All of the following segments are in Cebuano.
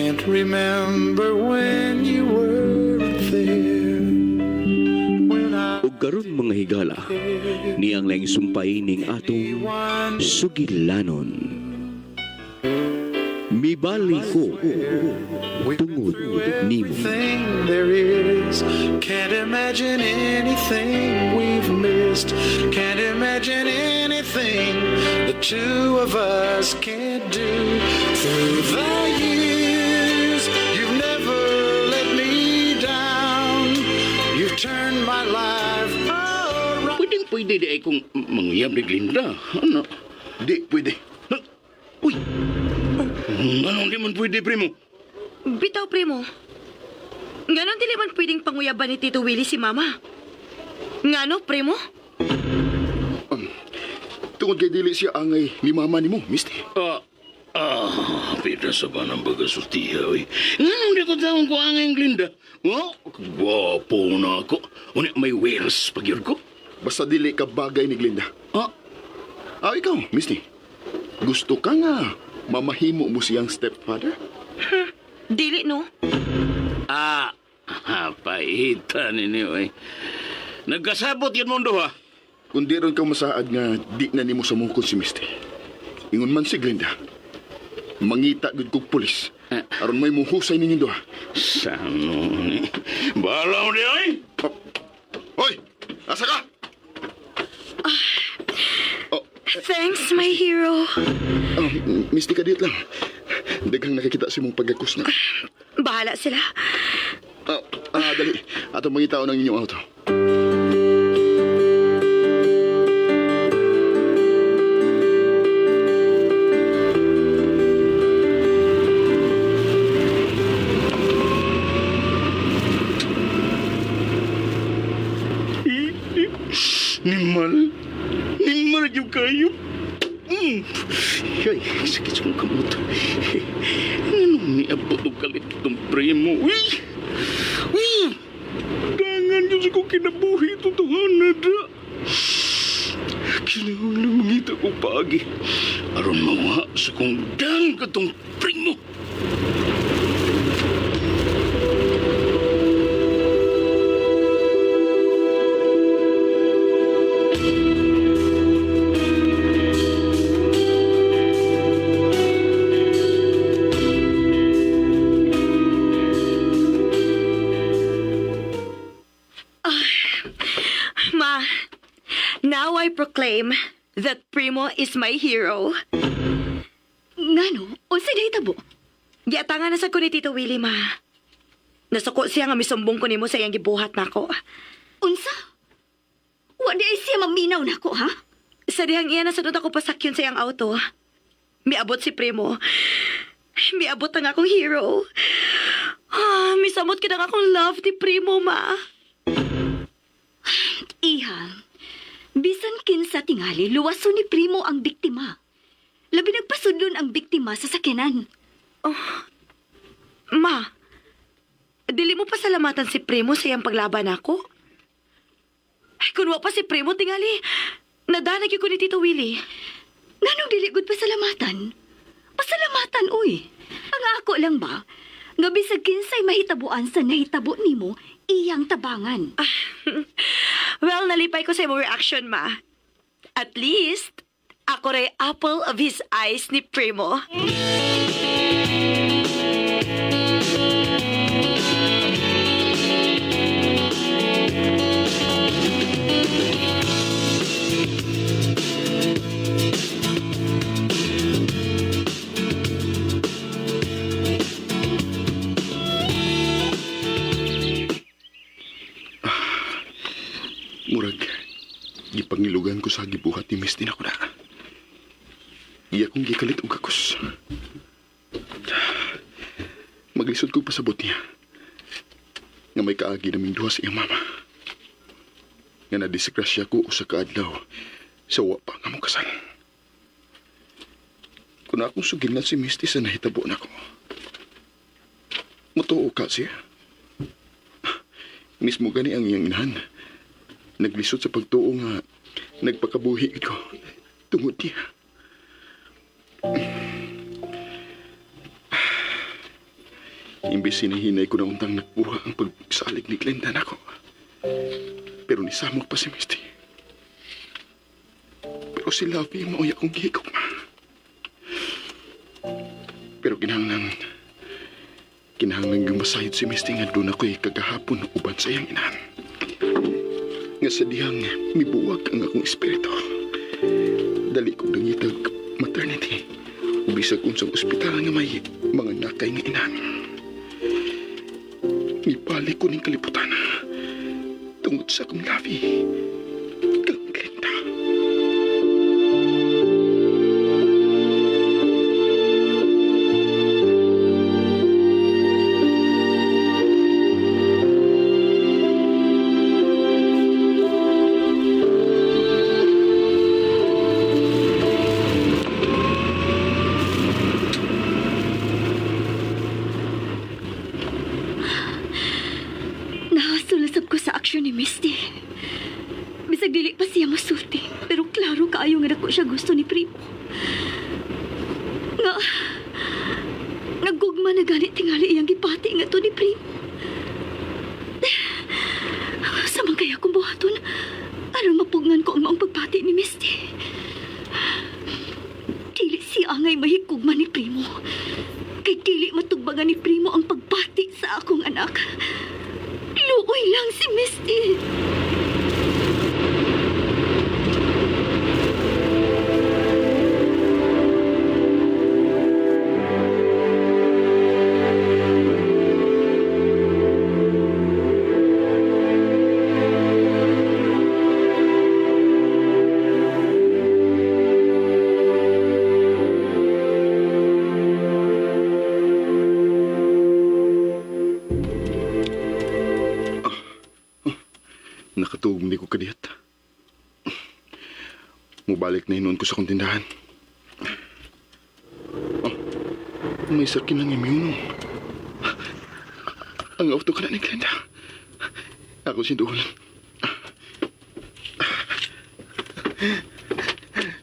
Can't remember when you weren't there. When I Ug karon, mga higala, niyang laing sumpay ning atong one sugilanon. Mibali ko tungod nimo. Everything there is. Can't imagine anything we've missed. Can't imagine anything the two of us can't do. Through the years, you've never let me down. You've turned my life around. Pwedeng pwede diay kong mangyab ni Glinda. Ano? Di pwede. Ha? Uy! Anong di man pwede, primo? Bitaw, Primo. Nganong dili man pwedeng panguyaban ni Tito Willie si Mama? Ngano, Primo? Tungod kay dili siya angay ni mama nimo, Misty. Pita sa panang pagkasultiha, uy. Nganong di ko taong ko angay Glinda? Oh, gwapo na ako. Unya, may wheels pag yun ko. Basta dili ka bagay ni Glinda. Ah, Ah, ikaw, Misty. Gusto ka nga mamahimo mo siyang stepfather? Dili, no? Paita ninyo, eh. Nagkasabot yun mundo, ha? Kung di ron ka masaad nga di na nimo sumukon si Misty. Ingon man si Glinda. Mangita gud kog pulis. Aron may muhusay ninyong duha. Sano ni? Bahala mo di, ay! Hoy! Asa ka? Oh, Thanks, my hero. oh, Misty ka dito lang. Daghang nakikita sa imong pagkakos na. Bahala sila. Dali. Ato mangitao ng inyong auto. Nimal. Nimal yung kayo. Ay, sakit sa kong kamot. Anong niabot og kalit itong primo? Uy! Uy! Dangan yun sa kong kinabuhi itong na da. Kinahanglan mangita ko paagi. Aron mawa sa kong dang katong primo. Ma, now I proclaim that Primo is my hero. Ngano? Unsa nahitabo? Giatangan na sa ko ni Tito Willie, ma. Nasuko siya nga misumbong ko nimo sa iyang gibuhat nako. Unsa? Wa di ay siya maminaw nako, ha? Sa dihang iya nasunod ako pasakyon sa iyang auto. Miabot si Primo. Miabot ang akong hero. Misamot kita ang akong love ni Primo, ma. Iha, bisan kinsa tingali, luwaso ni Primo ang biktima. Labi nagpasudlon ang biktima sa sakyanan. Ma, dili mo pasalamatan si Primo sa iyang paglaban ako? Ay, kun wa pa si Primo, tingali. Nadanag ko ni Tito Willie. Nganong dili gud pasalamatan? Pasalamatan, uy. Ang ako lang ba? Nga bisag kinsay mahitabuan sa nahitabo nimo, iyang tabangan. Well, nalipay ko sa imong reaction, ma. At least, ako ray apple of his eyes ni Primo. Murag, gipangilugan ko sa gibuhat ni Misty nako na. Iya kong gikalit og gakos. Maglisod ko pasabot niya. Nga may kaagi naming duha sa iyang mama. Nga nadisgrasya ko usa ka adlaw sa wa pa nga mo kasal. Kung akong sugilan si Misty sa nahitabo nako. Mutuo ka siya. Mismo gani ang iyang inahan. Naglisod sa pagtuo nga nagpakabuhi ko tungod niya. Imbes hinihinay ko na untang nagbuha ang pagsalig ni Glenda nako. Pero nisamok pa si Misty. Pero si Lovey maoy akong gihigugma. Pero kinahanglan yung masayod si Misty nga doon ako'y kagahapon uban sa iyang inahan. Nga sa dihang mibuwag ang akong espiritu. Dali kong nangitag maternity. Bisag unsang ospital nga may mga nakay nga inahan. Mibalik ko ning kalibutan. Tungod sa akong Lovey. Kang Glenda. Nahasul-sab ko sa aksyon ni Misty. Bisag dili pa siya masulti, pero klaro kaayo nga dako siya gusto ni Primo. Nga, nagugma na ganit tingali iyang gipati nga to ni Primo. Sa man kaya kong buhaton, aron mapugnan ko ang maong pagpati ni Misty. Dili siya angay mahikugma ni Primo. Kay dili matugbagan ni Primo ang pagpati sa akong anak. Luoy lang si Misty. Nakatuog ni ko kadiyat. Mubalik na hinuon ko sa kong tindahan. Oh, may sakin ng imyuno. Ang auto ka na ni Glenda. Ako si Duhol.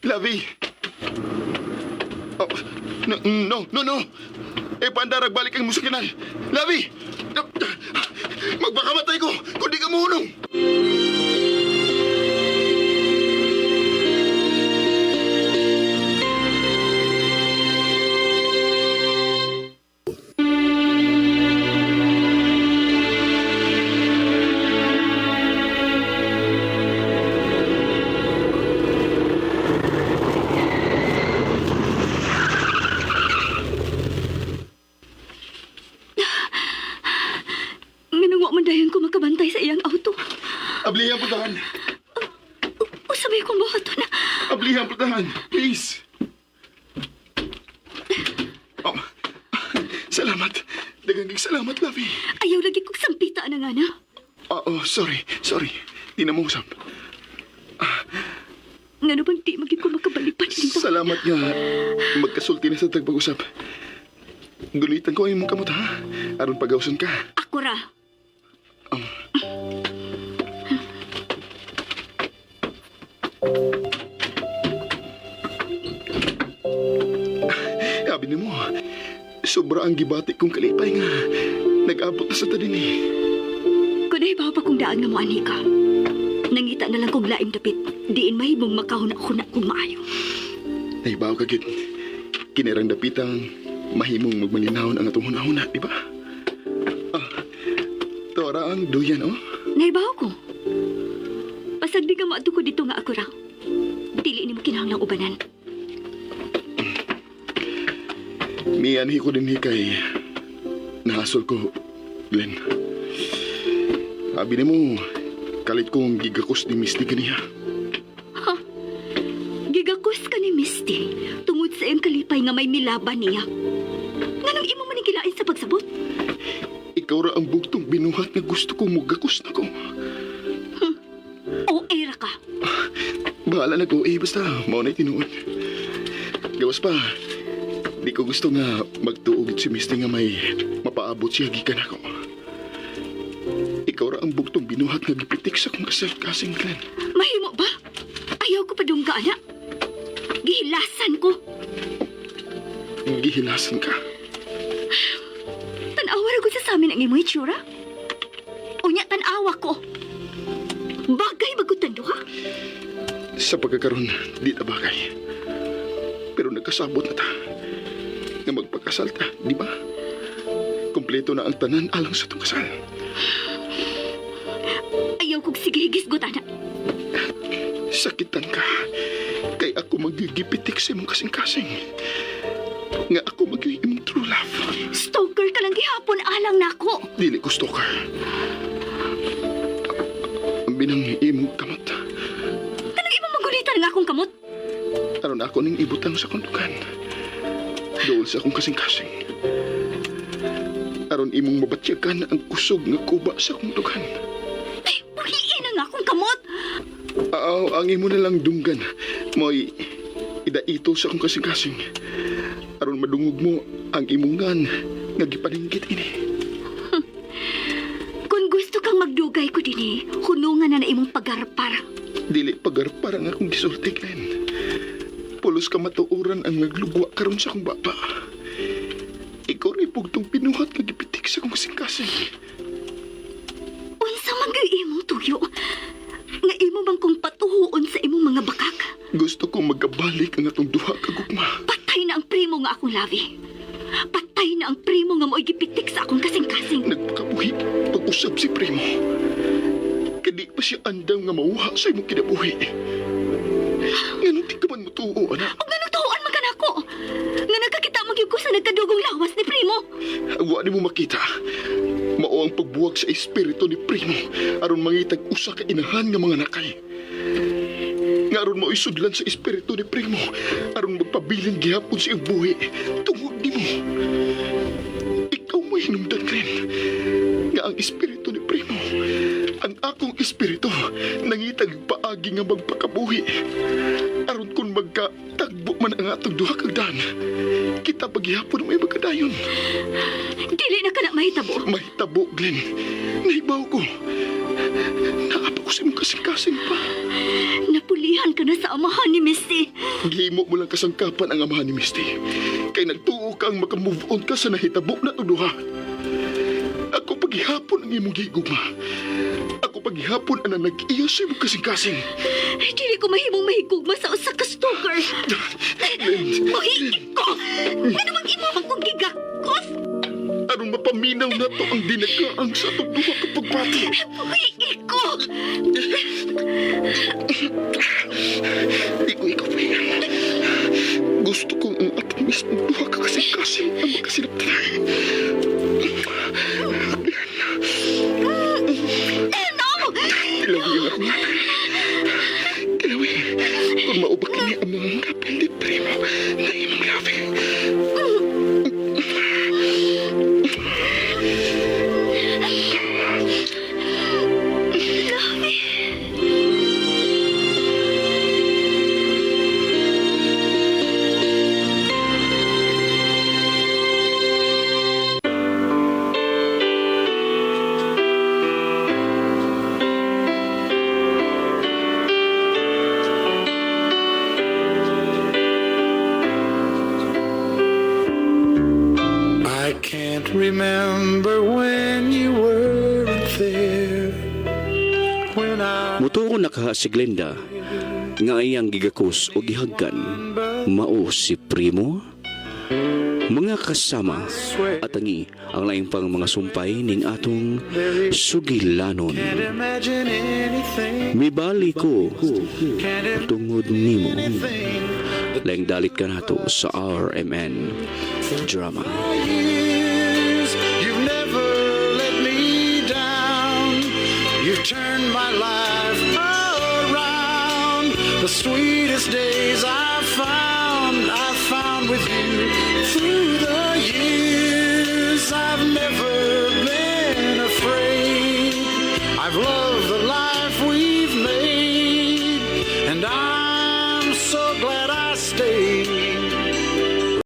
Lavi! Oh, no, no, no, no! Eh, pandarag balik ang musakinan. Lavi! Magbakamatay ko kung di ka muhunong! Nganong wa man dayon ko makabantay sa iyang auto. Ablihan putahan! Usabay kong buhaton na. Ablihan putahan! Please! Oh, salamat. Daghang salamat, Lavi. Ayaw lagi kong sampita na nga na. Oh, sorry, sorry. Di na mo usap. Ngano bang di magig ko makabalipan dito? Salamat nga. Magkasulti na sa tagpag-usap. Gulitan ko ang imong kamot, ha? Aron pagawson ka. Ako ra. Sabi ni mo, sobra ang gibati kong kalipay nga. Nag-abot na sa tadin eh. Kung nahibaw pa kong daan nga mo ani ka. Nangita na lang kong laing dapit. Diin mahimong makahuna-huna kong maayo. Nahibaw ka, gid. Kinirang dapitang mahimong magmalinahon ang atong hunahuna, di ba? Ah, Tora ang duyan, oh. Nahibaw ko. Pasag di ka maadto ko dito nga ako ra. Dili ni mo kinahanglang ubanan. Mianhi ko din kay nahasol ko, Glenn. Sabi ni mo, kalit kong gigakos ni Misty kaniya. Ha? Gigakos ka ni Misty tungod sa iyang kalipay nga may milaban niya. Nganong imo man gilain sa pagsabot? Ikaw ra ang bugtong binuhat nga gusto ko mugakos na ko. O era ka. Bahala na ko, eh, basta mao na'y tinuod. Gawas pa, di ko gusto nga magtuog si Misty nga may mapaabot siya gikan ako. Ikaw ra ang bugtong binuhat nga gipitik sa akong kasing, Glenn. Mahimo ba? Ayaw ko padungga, anak. Gihilasan ko. Gihilasan ka. Tanawa ra Glenn, ang imong itsura? Unya, tan-awa ko. Bagay bagutan duha. Sa pagkakaroon, di ta bagay. Pero nagkasabot na ta. Nga magpakasal ta, di ba? Kompleto na ang tanan alang sa itong kasal. Ayaw kog sige hisgot, ana. Sakitan ka. Kay ako magigipitik sa imong kasing-kasing. Nga ako magiging imong true love. Stalker ka lang gihapon alang nako. Dili ko stalker. Ang binang imong kamot. Kanang imong magulitan nga akong kamot. Aron ako ning ibutang sa kundukan. Dool sa akong kasing-kasing. Aron imong mabatyagan ang kusog nga kuba sa akong dugan. Ay, buhiin na nga akong kamot. Aw, ang imo na lang dunggan. Mo'y idaito sa akong kasing-kasing. Aron madungog mo ang imong ngan nga gipaninggit ini. Kung gusto kang magdugay ko dinhi, hunungan na na imong pagarpar. Dili pagarpar ang akong gisulti, Glenn. Pulos ka matuoran ang naglugwa karon sa akong baba. Ikaw rin pugtong pinuhat nga gipitik sa akong kasing-kasing. Unsa man gay imong tuyo? Nga imo bang kong patuhuon sa imong mga bakak? Gusto kong magkabalik ang atong duha kagugma. Patay na ang primo nga akong labi. Patay na ang primo nga mo'y gipitik sa akong kasing-kasing. Nagpakabuhi pag-usab si Primo. Kadi pa siya andam nga mauha sa imong kinabuhi. Nganong di ka man mutuo, anak? Og nga nagtuoan man kanako. Nga nagkakita man gyud ko sa nagkadugong lawas ni primo. Ang wa nimo makita, mao ang pagbuwag sa espiritu ni Primo aron mangitag usa ka inahan nga mga nakay. Nga aron mao'y sudlan sa espiritu ni Primo aron magpabilin gihapon sa iyang buhi tungod nimo. Ikaw mo hinumdan, Glenn, nga ang espiritu ni Primo, ang akong espiritu, nangitag paagi nga magpakabuhi. Aron kung magkatagbo man ang atong duha kag Dan, kita paghihapon may magkadayon. Dili na ka na mahitabo. Mahitabo, Glenn. Nahibaw ko. Naa pa ko sa imong kasing-kasing pa. Napulihan ka na sa amahan ni Misty. Gihimo mo lang kasangkapan ang amahan ni Misty. Kay nagtuo ka ang makamove on ka sa nahitabo na duha. Ako paghihapon ang imong gigugma. Ako paghihapon ang nag-iya sa imong kasing-kasing. Dili ko mahimong mahigugma sa usa ka stalker. Glenn, Buhiin ko! Ngano bang imo man kong gigakos? Aron mapaminaw na to ang dinagaang sa atong duha ka pagbati. Buhiin ko! Di ko ikaw pahingan. Gusto kong ang atong mismong duha ka kasing-kasing ang makasinaptan. No! Tilawi ang akong ngapil. Tilawi. Kung mao ba kini ang mga ngapil ni Primo na imong labi. I can't remember when you weren't there. When I Mutuo na kaha si Glenda nga iyang gigakos o gihagkan mao si Primo. Mga kasama at tangi ang laing pang mga sumpay ning atong sugilanon. Can't imagine anything. Mibali ko Can't tungod nimo. anything. Laing dalit ka nato sa RMN Drama. Years, you've never let me down. You've turned my life around. The sweetest days I've found with you.